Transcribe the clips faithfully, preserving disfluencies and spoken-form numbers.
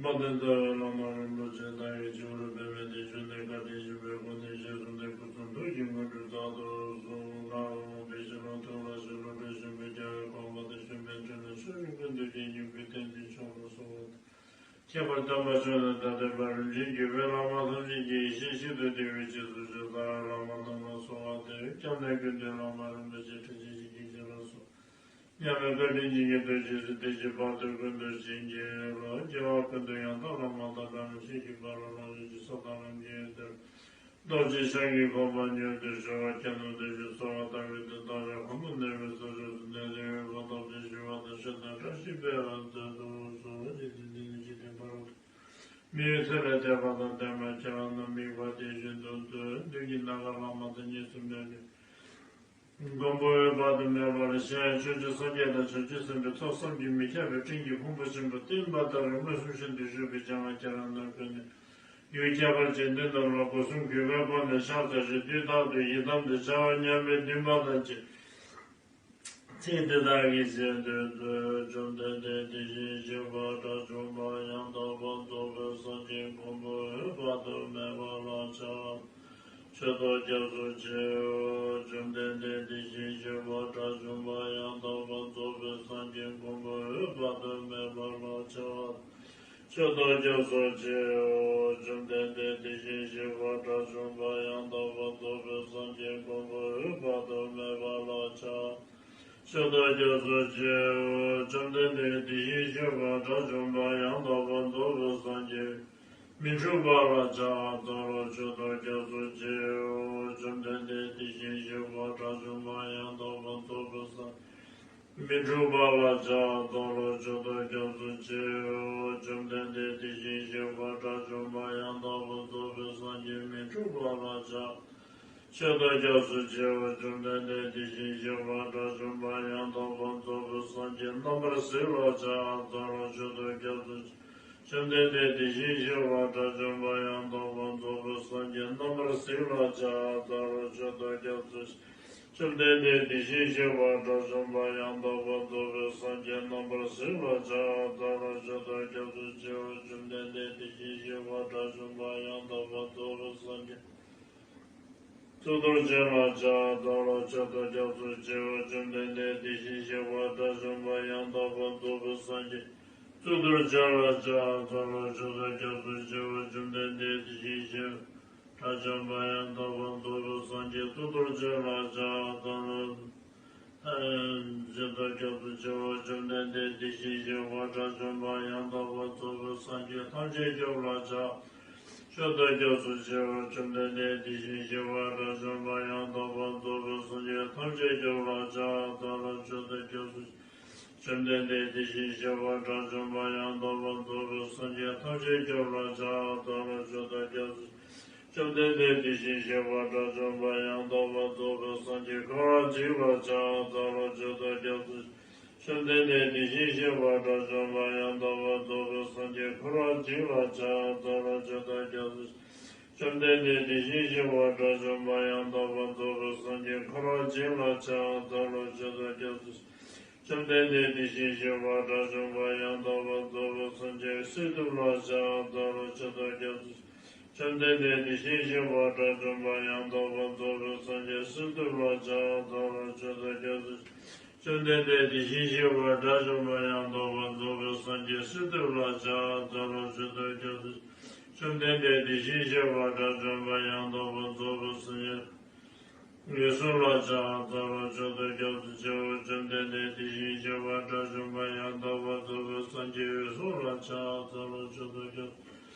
མ་དེ་ལྟ་བའི་བླ་མ་རིན་པོ་ཆེ་དང་ཡི་ཆོས་རུ་འབད་མེད་དེ་བྱོན་ནས་བཀའ་དྲིན་ཆེན་པོའི་སྒོ་ནས་ཞལ་གསུངས་ཏེ་སྐུ་གསུང་ཐུགས་ཀྱི་དངོས་གྲུབ་རྩལ་དུ་གསོལ། ང་རང་བའི་ཕྱི་ལོ་ཐུགས་ལ་ཞལ་ལོ་བཀྲ་ཤིས་པའི་རྒྱལ་བའི་གོ་འཕང་དང་བྱོན་པའི་འཕྲིན་ལས་ཆོས་རིག་ཀུན་ཏུ་རྒྱས་སྙིང་པོའི་བསྟན་འཛིན་མཆོག་ལ་གསོལ་བ་དང་། ཁྱད་པར་དམ་པ་ཆོས་ནི་ད་ལྟའི་བར་རིམ་བྱོན་གྱི་བོད་བླ་མ་ཐམས་ཅད་ཀྱི་ཡེ་ཤེས་ཤིན་ཏུ་བརྟན་པའི་རྗེས་སུ་སྤྱི་དང་བླ་མ་རྣམས་ལ་གསོལ་བ་འདེབས། སྐྱབས་གནས་ཀུན་འདུས་བླ་མ་རིན་པོ་ཆེ་ཁྲི་ཆེན་ཞིག་གི་རྗེ་ལ་གསོལ། མཉམ་མེད་བཀའ་དྲིན་ཅན་གྱི་ཐུགས་རྗེས་སུ་བདེ་སྐྱིད་བར་དོ་ཀུན་ཏུ་བྱིན་གྱིས་རློབས། སྐྱེ་བ་ཀུན་ཏུ་ཡང་དག་བླ་མ་དང་འདྲ་བའི་ཆོས་ཀྱི་དཔལ་ལ་རང་བཞིན་གྱིས་ས་དང་རང་བཞིན་ཡོད་དེར། རྡོ་རྗེ་འཆང་གི་གོ་འཕང་མྱུར་དུ་ཤོག། ཁྱེད་རྣམས་བདེ་སྐྱིད་གསོལ་བ་བཏབ་པའི་དོན་དམ་པའི་ཁམས་སུ་གནས་པའི་ས་ཕྱོགས་སུ་གནས་ཏེ་ཡོད་པ་ཐམས་ཅད་ཞི་བ་དང་གཞན་དང་བཀྲ་ཤིས་པའི་མཚན་དུ་གསོལ། འཇིག་རྟེན་འདི་ནི་འཇིག་རྟེན་ཕ་རོལ་ཏུ་མི་ཡི་ཚེ་ལས་འདས་པ་དང་ལྡན་པ་ཁྱེད་རང་རྣམས་དམིགས་པ་དེ་བཞིན་དུ་མཛོད། མདུན་གྱི་ནམ་མཁའ་ལ་མ་བལྟ་གཉིས་སུ་མེད་པའི། མགོན་པོ་འོད་དཔག་ཏུ་མེད་པ་ལ་ཞེན། ཕྱོགས་བཅུའི་སངས་རྒྱས་དང་བྱང་ཆུབ་སེམས་དཔའི་ཚོགས། བསམ་གྱིས་མི་ཁྱབ་པའི་སྤྲིན་གྱི་ཕུང་པོ་ཆེན་པོ་སྟོང་པ་ལྟར་མངོན་སུམ་ཤིན་ཏུ་བཞུགས་པའི་སྤྱན་སྔར་ཁྱེད་རང་རྣམས་ཀུན་ནས་ཡུལ་ཁྱད་པར་ཅན་འདི་རྣམས་ལ་སྒོ་གསུམ་གུས་པས་བསྐོར་ནས་ཕྱག་འཚལ་ཞིང་དུས་རྟག་ཏུ་ཡི་དམ་དང་བྱ་བ་མཉམ་པའི་འདུན་པ་དང་བཅས། ཚིག་འདི་དག་གི་རྗེས་ཟློས་མཛོད། བཅོམ་ལྡན་འདས་དེ་བཞིན་གཤེགས་པ་དགྲ་བཅོམ་པ་ཡང་དག་པར་རྫོགས་པའི་སངས་རྒྱས་མགོན་པོ་འོད་དཔག་ཏུ་མེད་པ་ལ་ཕྱག་འཚལ་ལོ། མཆོད་དོ་སྐྱབས་སུ་མཆིའོ། བཅོམ་ལྡན་འདས་དེ་བཞིན་གཤེགས་པ་དགྲ་བཅོམ་པ་ཡང་དག་པར་རྫོགས་པའི་སངས་རྒྱས་མགོན་པོ་འོད་དཔག་ཏུ་མེད་པ་ལ་ཕྱག་འཚལ་ལོ། མཆོད་དོ་སྐྱབས་སུ་མཆིའོ། བཅོམ་ལྡན་འདས་དེ་བཞིན་གཤེགས་པ་དགྲ་བཅོམ་པ་ཡང་དག་པར་རྫོགས་པའི་སངས་རྒྱས་མགོན་པོ་འོད་དཔག་ཏུ་མེད་པ་ལ་ཕྱག་འཚལ་ལོ། མཆོད་དོ་སྐྱབས་སུ་མཆིའོ། བཅོམ་ལྡན་འདས་དེ་བཞིན་གཤེགས་པ་དགྲ་བཅོམ་པ་ཡང་དག་པར་རྫོགས་པའི་སངས་རྒྱས་མི་འཁྲུགས་པ་ལ་ཕྱག་འཚལ་ལོ། མཆོད་དོ་སྐྱབས་སུ་མཆིའོ། བཅོམ་ལྡན་འདས་དེ་བཞིན་གཤེགས་པ་དགྲ་བཅོམ་པ་ཡང་དག་པར་རྫོགས་པའི་སངས་རྒྱས་མི་འཁྲུགས་པ་ལ་ཕྱག་འཚལ་ལོ། མཆོད་དོ་སྐྱབས་སུ་མཆིའོ། བཅོམ་ལྡན་འདས་དེ་བཞིན་གཤེགས་པ་དགྲ་བཅོམ་པ་ཡང་དག་པར་རྫོགས་པའི་སངས་རྒྱས་མི་འཁྲུགས་པ་ལ་ཕྱག་མཆོད་དོ་སྐྱབས་སུ་མཆིའོ། བཅོམ་ལྡན་འདས་དེ་བཞིན་གཤེགས་པ་དགྲ་བཅོམ་པ་ཡང་དག་པར་རྫོགས་པའི་སངས་རྒྱས་རྣམ་པར་གཟིགས་ལ་ཕྱག་འཚལ་ལོ། མཆོད་དོ་སྐྱབས་སུ་མཆིའོ། བཅོམ་ལྡན་འདས་དེ་བཞིན་གཤེགས་པ་དགྲ་བཅོམ་པ་ཡང་དག་པར་རྫོགས་པའི་སངས་རྒྱས་རྣམ་པར་གཟིགས་ལ་ཕྱག་འཚལ་ལོ། མཆོད་དོ་སྐྱབས་སུ་མཆིའོ། བཅོམ་ལྡན་འདས་དེ་བཞིན་གཤེགས་པ་དགྲ་བཅོམ་པ་ཡང་དག་པར་རྫོགས་པའི་སངས་རྒྱས་རྣམ་པར་གཟིགས་ལ་ཕྱག་འཚལ་ལོ། མཆོད་དོ་སྐྱབས་སུ་མཆིའོ། བཅོམ་ལྡན་འདས་དེ་བཞིན་གཤེགས་པ་དགྲ་བཅོམ་པ་ཡང་དག་པར་རྫོགས་པའི་སངས་རྒྱས་གཙུག་ཏོར་ཅན་ལ་ཕྱག་འཚལ་ལོ། མཆོད་དོ་སྐྱབས་སུ་མཆིའོ། བཅོམ་ལྡན་འདས་དེ་བཞིན་གཤེགས་པ་དགྲ་བཅོམ་པ་ཡང་དག་པར་རྫོགས་པའི་སངས་རྒྱས་གཙུག་ཏོར་ཅན་ལ་ཕྱག་འཚལ་ལོ། མཆོད་དོ་སྐྱབས་སུ་མཆིའོ། བཅོམ་ལྡན་འདས་དེ་བཞིན་གཤེགས་པ་དགྲ་བཅོམ་པ་ཡང་དག་པར་རྫོགས་པའི་སངས་རྒྱས་གཙུག་ཏོར་ཅན་ལ་ཕྱག་འཚལ་ལོ། མཆོད་དོ་སྐྱབས་སུ་མཆིའོ། བཅོམ་ལྡན་འདས་དེ་བཞིན་གཤེགས་པ་དགྲ་བཅོམ་པ་ཡང་དག་པར་རྫོགས་པའི་སངས་རྒྱས་ཐམས་ཅད་སྐྱོབ་པར་བྱ། མཆོད་དོ་སྐྱབས་སུ་མཆིའོ། བཅོམ་ལྡན་འདས་དེ་བཞིན་གཤེགས་པ་དགྲ་བཅོམ་པ་ཡང་དག་པར་རྫོགས་པའི་སངས་རྒྱས་ཐམས་ཅད་སྐྱོབ་པར་བྱ། ཏཱ་ལ་མཆོད་དོ་སྐྱབས་སུ། བཅོམ་ལྡན་འདས་དེ་བཞིན་གཤེགས་པ་དགྲ་བཅོམ་པ་ཡང་དག་པར་རྫོགས་པའི་སངས་རྒྱས་ཐམས་ཅད་སྐྱོབ་པར་བྱ། ཏཱ་ལ་མཆོད་དོ་སྐྱབས་སུ། བཅོམ་ལྡན་འདས་དེ་བཞིན་གཤེགས་པ་དགྲ་བཅོམ་པ་ཡང་དག་པར་རྫོགས་པའི་སངས་རྒྱས་འཁོར་བ་འཇིག་པར་བྱ། ཏཱ་ལ་མཆོད་དོ་སྐྱབས་སུ། བཅོམ་ལྡན་འདས་དེ་བཞིན་གཤེགས་པ་དགྲ་བཅོམ་པ་ཡང་དག་པར་རྫོགས་པའི་སངས་རྒྱས་འཁོར་བ་འཇིག་པར་བྱ། ཏཱ་ལ་མཆོད་དོ་སྐྱབས་སུ། བཅོམ་ལྡན་འདས་དེ་བཞིན་གཤེགས་པ་དགྲ་བཅོམ་པ་ཡང་དག་པར་རྫོགས་པའི་སངས་རྒྱས་འཁོར་བ་འཇིག་པར་བྱ། ཏཱ་ལ་མཆོད་དོ་སྐྱབས་སུ། བཅོམ་ལྡན་འདས་དེ་བཞིན་གཤེགས་པ་དགྲ་བཅོམ་པ་ཡང་དག་པར་རྫོགས་པའི་སངས་རྒྱས་གསོད་གཏུབ་པར་བྱ། ཏཱ་ལ་མཆོད་དོ་སྐྱབས་སུ། བཅོམ་ལྡན་འདས་དེ་བཞིན་གཤེགས་པ་དགྲ་བཅོམ་པ་ཡང་དག་པར་རྫོགས་པའི་སངས་རྒྱས་གསོད་གཏུབ་པར་བྱ། ཏཱ་ལ་མཆོད་དོ་སྐྱབས་སུ། བཅོམ་ལྡན་འདས་དེ་བཞིན་གཤེགས་པ་དགྲ་བཅོམ་པ་ཡང་དག་པར་རྫོགས་པའི་སངས་རྒྱས་གསོད་གཏུབ་པར་བྱ། ཏཱ་ལ་མཆོད་དོ་སྐྱབས་སུ། བཅོམ་ལྡན་འདས་དེ་བཞིན་གཤེགས་པ་དགྲ་བཅོམ་པ་ཡང་དག་པར་རྫོགས་པའི་སངས་རྒྱས་འོད་སྲུང་ལ་ཕྱག་འཚལ་ལོ། མཆོད་དོ་སྐྱབས་སུ་མཆིའོ། བཅོམ་ལྡན་འདས་དེ་བཞིན་གཤེགས་པ་དགྲ་བཅོམ་པ་ཡང་དག་པར་རྫོགས་པའི་སངས་རྒྱས་འོད་སྲུང་ལ་ཕྱག་འཚལ་ལོ། མཆོད་དོ་སྐྱབས་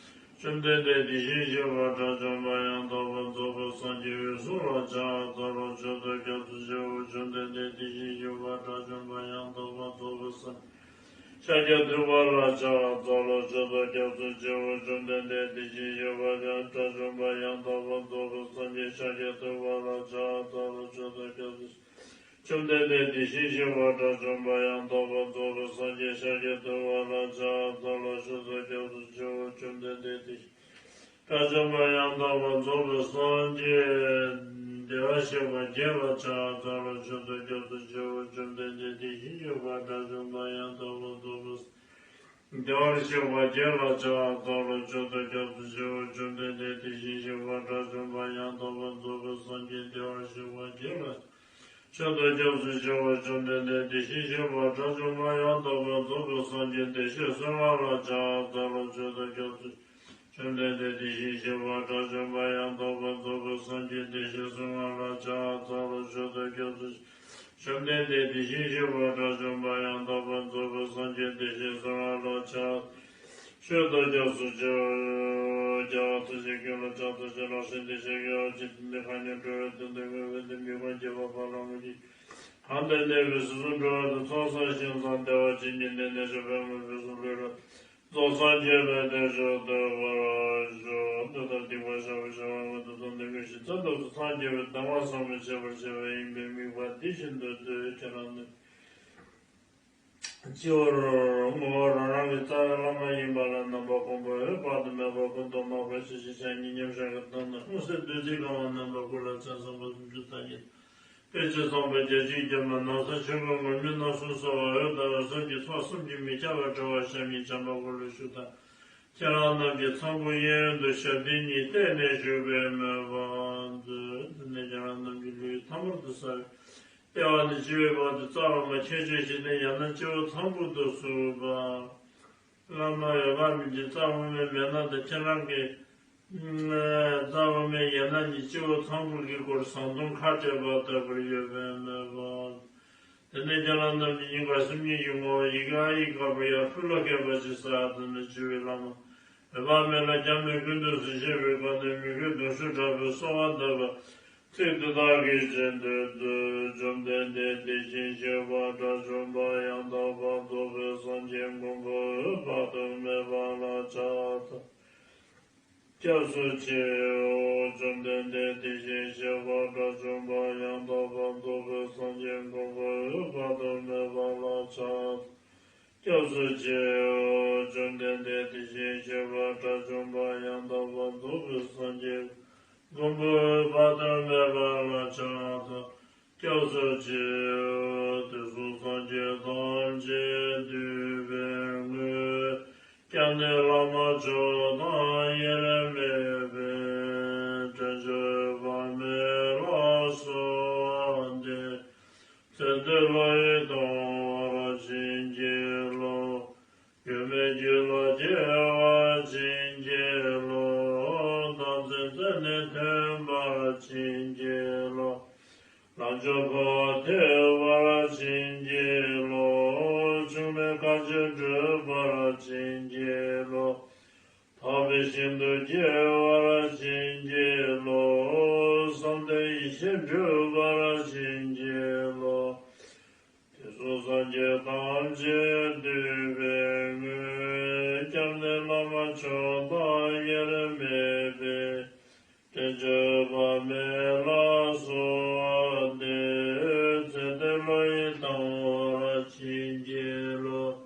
སུ། བཅོམ་ལྡན་འདས་དེ་བཞིན་གཤེགས་པ་དགྲ་བཅོམ་པ་ཡང་དག་པར་རྫོགས་པའི་སངས་རྒྱས་འོད་སྲུང་ལ་ཕྱག་འཚལ་ལོ། མཆོད་དོ་སྐྱབས་སུ་མཆིའོ། བཅོམ་ལྡན་འདས་དེ་བཞིན་གཤེགས་པ་དགྲ་བཅོམ་པ་ཡང་དག་པར་རྫོགས་པའི་སངས་རྒྱས་ཤཱཀྱ་ཐུབ་པ་ལ་ཕྱག་འཚལ་ལོ། མཆོད་དོ་སྐྱབས་སུ་མཆིའོ། བཅོམ་ལྡན་འདས་དེ་བཞིན་གཤེགས་པ་དགྲ་བཅོམ་པ་ཡང་དག་པར་རྫོགས་པའི་སངས་རྒྱས་ཤཱཀྱ་ཐུབ་པ་ལ་ཕྱག་འཚལ་ལོ། མཆོད་དོ་སྐྱབས་སུ། བཅོམ་ལྡན་འདས་དེ་བཞིན་གཤེགས་པ་དགྲ་བཅོམ་པ་ཡང་དག་པར་རྫོགས་པའི་སངས་རྒྱས་ཤཱཀྱ་ཐུབ་པ་ལ་ཕྱག་འཚལ་ལོ། མཆོད་དོ་སྐྱབས་སུ་མཆིའོ། བཅོམ་ལྡན་འདས་དེ་བཞིན་དགྲ་བཅོམ་པ་ཡང་དག་པར་རྫོགས་པའི་སངས་རྒྱས་བདེ་བར་གཤེགས་པ་རྒྱས་པར་ཕྱག་འཚལ་ལོ། མཆོད་དོ་སྐྱབས་སུ་མཆིའོ། བཅོམ་ལྡན་འདས་དེ་བཞིན་གཤེགས་པ་དགྲ་བཅོམ་པ་ཡང་དག་པར་རྫོགས་པའི་ བདེ་བར་གཤེགས་པ་བརྒྱད་ལ་ཕྱག་འཚལ་ལོ། མཆོད་དོ་སྐྱབས་སུ་མཆིའོ། བཅོམ་ལྡན་འདས་དེ་བཞིན་གཤེགས་པ་དགྲ་བཅོམ་པ་ཡང་དག་པར་རྫོགས་པའི་སངས་རྒྱས་བདེ་བར་གཤེགས་པ་བརྒྱད་ལ། མཆོད་དོ་སྐྱབས་སུ་མཆིའོ། བཅོམ་ལྡན་འདས་དེ་བཞིན་གཤེགས་པ་དགྲ་བཅོམ་པ་ཡང་དག་པར་རྫོགས་པའི་སངས་རྒྱས་བདེ་གཤེགས་སུ་ལ་ཕྱག་འཚལ་ལོ། མཆོད་དོ་སྐྱབས་སུ། བཅོམ་ལྡན་འདས་དེ་བཞིན་གཤེགས་པ་དགྲ་བཅོམ་པ་ཡང་དག་པར་རྫོགས་པའི་སངས་རྒྱས་བདེ་གཤེགས་སུ་ལ་ཕྱག་འཚལ་ལོ། མཆོད་དོ་སྐྱབས་སུ། བཅོམ་ལྡན་འདས་དེ་བཞིན་གཤེགས་པ་དགྲ་བཅོམ་པ་ཡང་དག་པར་རྫོགས་པའི་སངས་རྒྱས་བདེ་གཤེགས་སུ་ལ་ཕྱག་མཆོད་དོ་སྐྱབས་སུ་མཆིའོ། རྒྱལ་བ་ཐམས་ཅད་མཁྱེན་པ་ཕྱག་རྡོར་ཆེན་ལག་ཤེས་འདི་ཞེས་བགྱི་བ་ཇི་ལྟར་མཁའ་མཉམ་འགྲོ་བའི་དོན་དུ་ངེས་པར་འདུན་མི་ཕམ་ཁྱབ་པ་འཕགས་ལམ་གྱི། གང་དུ་གནས་པའི་སྲིད་གསུམ་འགྲོ་བ་དང་། ཚོགས་བསགས་ཞིང་བསགས་བདེ་བ་ཅན་གྱི་གནས་ནས་སྐྱོབ་པའི་དངོས་པོའི་གསུང་ལུས་ལ། རྫོགས་སངས་རྒྱས་པའི་བསྟན་བཅོས་ཐོབ་པར་ཤོག །འདི་ལྟར་སྡིག་པ་བཤགས་པའི་བྱ་བ་མངོན་དུ་བྱས་ཏེ། མི་ཤིགས་མཚན་ཐོབ་ཏུ་སངས་རྒྱས་པའི་གདམས་ངག་ཟབ་མོ་སྤྱད་པར་བྱ་བ་ཡིན་པས་དམིགས་པ་འདི་བཞིན་དུ་མཛོད། ཁྱེད་རང་ནི། སྤྱི་བོར་བསྔོ་བ། རང་རང་གི་རྩ་བའི་བླ་མ་ཡིན་པ་ལ་རྣམ་པ་ཕུང་པོ་འོད་དཔག་ཏུ་མེད་པ་ཀུན་ཏུ་མང་པོ་ཞིག་ཞིག་ཕྱག་གཉིས་མཉམ་བཞག་གི་སྟེང་ན་ལྷུང་བཟེད་བདུད་རྩིས་གང་བ་རྣམ་པ་དགུ་ལ་མཚན་བཟང་པོ་སུམ་ཅུ་རྩ་གཉིས། དཔེ་ཆ་བཟང་པོ་བརྒྱ་བྱིན་བརྒྱ་མ་ནམ་མཁའ་ཆོས་གོས་ངུར་སྨྲིག་སྣ་གསུམ་གསོལ་བ་འོད་དང་འོད་ཟེར་གྱི་ཚོགས་གསུམ་གྱིས་མི་ཁྱབ་པར་གྲོལ་བར་ཤ་མི་འཆམ་པ་འཁོར་ལོ་བཞུགས་དང་། ཁྱེད་རང་རྣམས་ཀྱི་ཚངས་བུག་གཡས་གཡོན་དུ་ཞབས་བརྟན་གཉིས་གཏད་ནས་བཞུགས་པའི་མོས་པ་མཛོད། དེ་ནས་ཁྱེད་རང་རྣམས་ཀྱི་ལུས་ཐ་མལ་དུ་གསལ་བའི་ལྟེ་བ་ནས་སྤྱི་བོའི་བར་དུ་རྩ་བ་མ་ཁྱེད་ཆོས་ཞིག་སྟེ། ཡང་ན་སྤྱི་བོ་ཚངས་བུག་ཏུ་ཟུག་པ། བླ་མ་འོད་དཔག་མེད་ཀྱི་རྩ་དབུ་མའི་མེ་ལྷ་དང་ཁྱེད་རང་གི་རྩ་དབུ་མའི་ཡན་ལག་གཉིས་སྤྱི་བོ་ཚངས་བུག་གི་སྒོར་ཟངས་མདོངས་ཁ་སྤྲད་པ་ལྟ་བུར་ཡོད་པའི་མོས་པ། དེ་ནས་ཁྱེད་རང་རྣམས་ཀྱི་སྙིང་གར་སེམས་ཉིད་ཀྱི་ངོ་བོ་ཡི་གེ་ཨ་ཡིག་དཀར་པོ་ཡར་ཕུལ་ལ་ཁད་པ་ཅིག་གསལ་དུ་ནི་སྤྱི་བོའི་བླ་མ་འོད་དཔག་མེད་ལ་སྐྱབས་གནས་ཀུན་ཏུ་གཟིགས་ཤེས་པའི་སྒོ་ནས་མོས་གུས་གདུང་ཤུགས་དྲག་པོས་གསོལ་བ་འདེབས་པ། ཚིག་འདི་དག་གི་རྗེས་ཟློས་མཛོད། བཅོམ་ལྡན་འདས་དེ་བཞིན་གཤེགས་པ་དགྲ་བཅོམ་པ་ཡང་དག་པར་རྫོགས་པའི་སངས་རྒྱས་མགོན་པོ་འོད་དཔག་ཏུ་མེད་པ་ལ་ཕྱག་འཚལ། སྐྱབས་སུ་མཆིའོ། བཅོམ་ལྡན་འདས་དེ་བཞིན་གཤེགས་པ་དགྲ་བཅོམ་པ་ཡང་དག་པར་རྫོགས་པའི་སངས་རྒྱས་མགོན་པོ་འོད་དཔག་ཏུ་མེད་པ་ལ་ཕྱག་འཚལ། སྐྱབས་སུ་མཆིའོ། བཅོམ་ལྡན་འདས་དེ་བཞིན་གཤེགས་པ་དགྲ་བཅོམ་པ་ཡང་དག་པར་རྫོགས་པའི་སངས་རྒྱས་མགོན་པོ་འོད་དཔག་ཏུ་མེད་པ་ལ་ཕྱག་འཚལ། སྐྱབས་སུ་མཆིའོ། དུས་གསུམ་སངས་རྒྱས་ཐམས་ཅད་འདུས་པའི་དངོས། སྐྱབས་གནས་བླ་མ་མཆོག་དང་དབྱེར་མེད་པའི། དྲིན་ཅན་དཔག་མེད་ལ་གསོལ་བ་འདེབས། ཚེ་འདི་བློ་ཡིས་གཏོང་བར་བྱིན་གྱིས་རློབས། མགོན་མེད་རྒྱུད་ལ་སྐྱེ་བར་བྱིན་གྱིས་རློབས། བདག་འཛིན་རྩད་ནས་ཐོན་པར་བྱིན་གྱིས་རློབས། ལམ་མཆོག་འཕོ་བ་ཐོབ་པར་བྱིན་གྱིས་རློབས། འཆུག་མེད་མཁའ་སྤྱོད་བགྲོད་པར་བྱིན་གྱིས་རློབས། ཐར་པའི་ཞིང་དུ་སྐྱེ་བར་བྱིན་གྱིས་རློབས། བསམ་དོན་ཡིད་བཞིན་འགྲུབ་པར་བྱིན་གྱིས་རློབས། དུས་གསུམ་སངས་རྒྱས་ཐམས་ཅད་འདུས་པའི་དངོས། སྐྱབས་གནས་བླ་མ་མཆོག་དང་དབྱེར་མེད་པའི། དྲིན་ཅན་དཔག་མེད་ལ་གསོལ་བ་འདེབས། ཚེ་འདི་བློ་ཡིས་གཏང་བར་བྱིན་གྱིས་རློབས།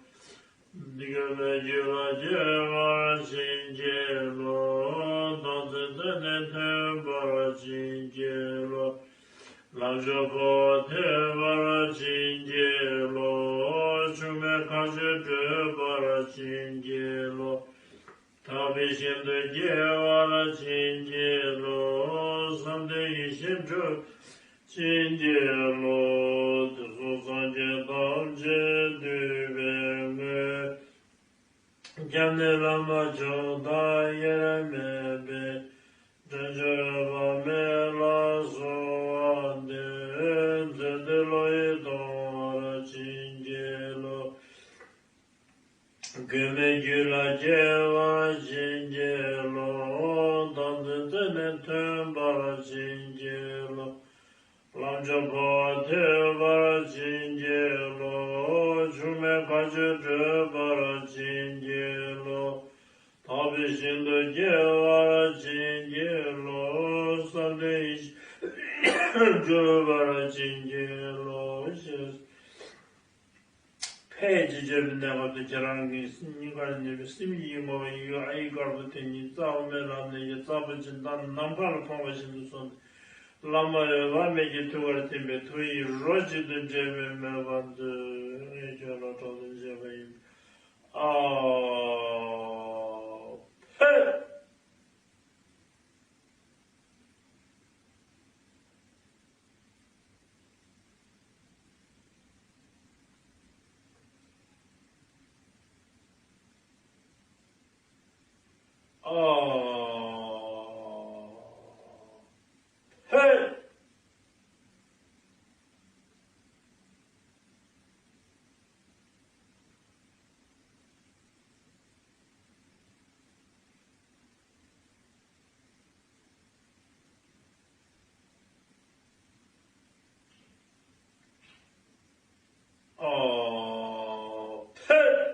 མགོན་མེད་རྒྱུད་ལ་སྐྱེ་བར་བྱིན་གྱིས་རློབས། བདག་འཛིན་རྩད་ནས་ཐོན་པར་བྱིན་གྱིས་རློབས། ལམ་མཆོག་འཕོ་བ་ཐོབ་པར་བྱིན་གྱིས་རློབས། འཆུག་མེད་མཁའ་སྤྱོད་བགྲོད་པར་བྱིན་གྱིས་རློབས། ཐར་པའི་ཞིང་དུ་སྐྱེ་བར་བྱིན་གྱིས་རློབས། བསམ་དོན་ཡིད་བཞིན་འགྲུབ་བྱིན་གྱིས་རློབས། དུས་གསུམ་སངས་རྒྱས་ཐམས་ཅད་འདུས་པའི་དངོས། སྐྱབས་གནས་བླ་མ་མཆོག་དང་དབྱེར་མེད་པའི། དྲིན་ཅན་དཔག་མེད་ལ་གསོལ་བ་འདེབས། ཚེ་འདི་བློ་ཡིས་གཏང་བར་བྱིན་གྱིས་རློབས། མགོན་མེད་རྒྱུད་ལ་སྐྱེ་བར་བྱིན་གྱིས་རློབས། བདག་འཛིན་རྩད་ནས་ཐོན་པར་བྱིན་གྱིས་རློབས། ལམ་མཆོག་འཕོ་བ་ཐོབ་པར་བྱིན་གྱིས་རློབས། འཆུག་མེད་མཁའ་སྤྱོད་བགྲོད་པར་བྱིན་གྱིས་རློབས། ཐར་པའི་ཞིང་དུ་སྐྱེ་བར་བྱིན་གྱིས་རློབས། བསམ་དོན་ཡིད་བཞིན་འགྲུབ་པར་བྱིན་གྱིས་རློབས་ཞེས། ཕལ་ཆེར་བརྗོད་པའི་གནས་སྐབས་དུ་ཁྱེད་རང་གི་སྙིང་གར་གནས་པའི་སེམས་ཉིད་ངོ་བོ་ཡི་གེ་ཨ་ཡིག་དཀར་པོ་དེ་ཉིད་རྩ་བ་མེད་ལ་གནས་ཀྱི་རྩ་བ་ཅན་དང་ནམ་མཁའ་ལ་འཕངས་པ་བཞིན་དུ་སོང་སྟེ། བླ་མ་འོད་དཔག་མེད་ཀྱི་ཐུགས་ཀར་ཐིམ་པས་ཐུགས་ཡིད་རོ་གཅིག་ཏུ་འདྲེས་པའི་མོས་པ་མཛོད། ངས་ཁྱོད་ལ་གྲོགས་དང་བཅས་པ་ཡིན། ཨ། ཨ། ཧེ། ཨ། ཕེབས།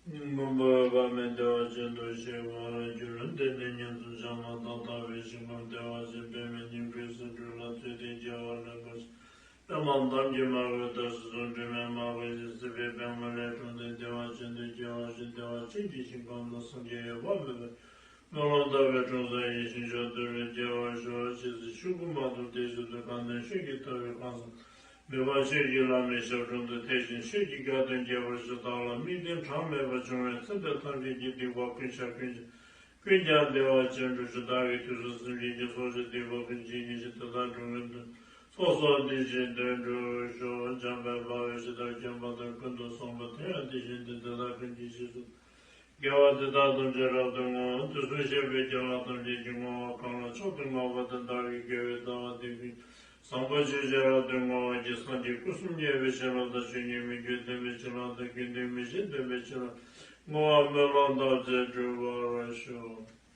སྙིང་ཁོང་པོའི་བ་མེད་བདེ་བ་ཅན་དུ་གཤེགས་པར་འགྱུར། དེ་ནས་ཉེར་འཚོ་བྱམས་པ་དང་ཐར་པའི་ཞིང་ཁམས་བདེ་བ་ཅན་པདྨའི་སྙིང་པོའི་སིལ་སྤྲིན་ལ་བརྩེ་གདིང་སྐྱེ་བ་ལེན་པར་ཤོག། པདྨ་འདམ་གྱི་མ་རྒོད་ཏོག་ཙམ་འབྲུ་མེད་མ་རྒོད་ཅིང་། སྲིད་པའི་པདྨ་ལས་འཁྲུངས་ཏེ་བདེ་བ་ཅན་དུ་སྐྱེ་བར་ཤོག། བདེ་བ་ཅན་གྱི་ཞིང་ཁམས་ན་སངས་རྒྱས་འོད་དཔག་མེད་པའི་སྨོན་ལམ་བཏབ་པའི་དྲུང་ས་ཡིད་བཞིན་མཆོག་ཏུ་རེ་སྐྱེ་བར་ཤོག། ཇི་སྲིད་ཆོས་སྐུ་མ་ཐོབ་དེ་སྲིད་དུ། གང་དེར་ཆོས་ཀྱི་ཐོབ་པའི་གང་ཟག་མོས་པ་ཆོས་ཀྱི་བླ་མའི་ཞབས་དྲུང་དུ་ཐེག་ཆེན་ཆོས་ཀྱི་དགའ་སྟོན་རྒྱས་པར་ཤོག། བདག་ལ་དམིགས་རྟེན་གྲངས་མེད་པ་བྱུང་བའི་ཚེ་འདིར་ཐམས་ཅད་ཀྱི་སྡིག་པ་ཀུན་བཤགས་ཀུན་བྱང་། ཀུན་ཀྱང་བདེ་བ་ཅན་འགྲུབ་ཤོག། བདག་གི་དུས་སུ་སེམས་ཅན་གྱི་ཚོགས་བཅས་སྡིག་པ་ཀུན་ཇི་སྙེད་ཅིག་དེ་དག་སྒྲོལ་བའི་དོན་ཚོགས་བསགས་བདེ་ཞིང་དོན་འགྲུབ་ཤོག། འཇམ་དཔལ་དཔའ་བོས་ཇི་ལྟར་མཁྱེན་པ་དང་། ཀུན་ཏུ་བཟང་པོ་དེ་ཡང་དེ་བཞིན་ཏེ། དེ་དག་ཀུན་གྱི་རྗེས་སུ་དགེ་བ་འདི་དག་ཐམས་ཅད་རབ་ཏུ་བསྔོ། དུས་གསུམ་གཤེགས་པའི་རྒྱལ་བ་ཐམས་ཅད་ཀྱི་བསྔོ་བ་གང་ལ་མཆོག་ཏུ་བསྔགས་པ་དེ་བདག་གིས་དགེ་བའི་རྩ་བ་འདི་ཀུན་བཟང་པོ་ཆོས་ཀྱི་རབ་ཏུ་བསྔོ་བར་བགྱི། སངས་རྒྱས་སྐུ་གསུམ་མཉེས་པའི་བྱིན་རླབས་དང་། ཆོས་ཉིད་མི་བསྐྱོད་བདེན་པའི་བྱིན་རླབས་དང་། དགེ་འདུན་མི་ཞན་བདེན་པའི་བྱིན་རླབས་བསྔོ་བ་སྨོན་ལམ་བཏབ་ཚེ་འགྲུབ་པར་ཤོག།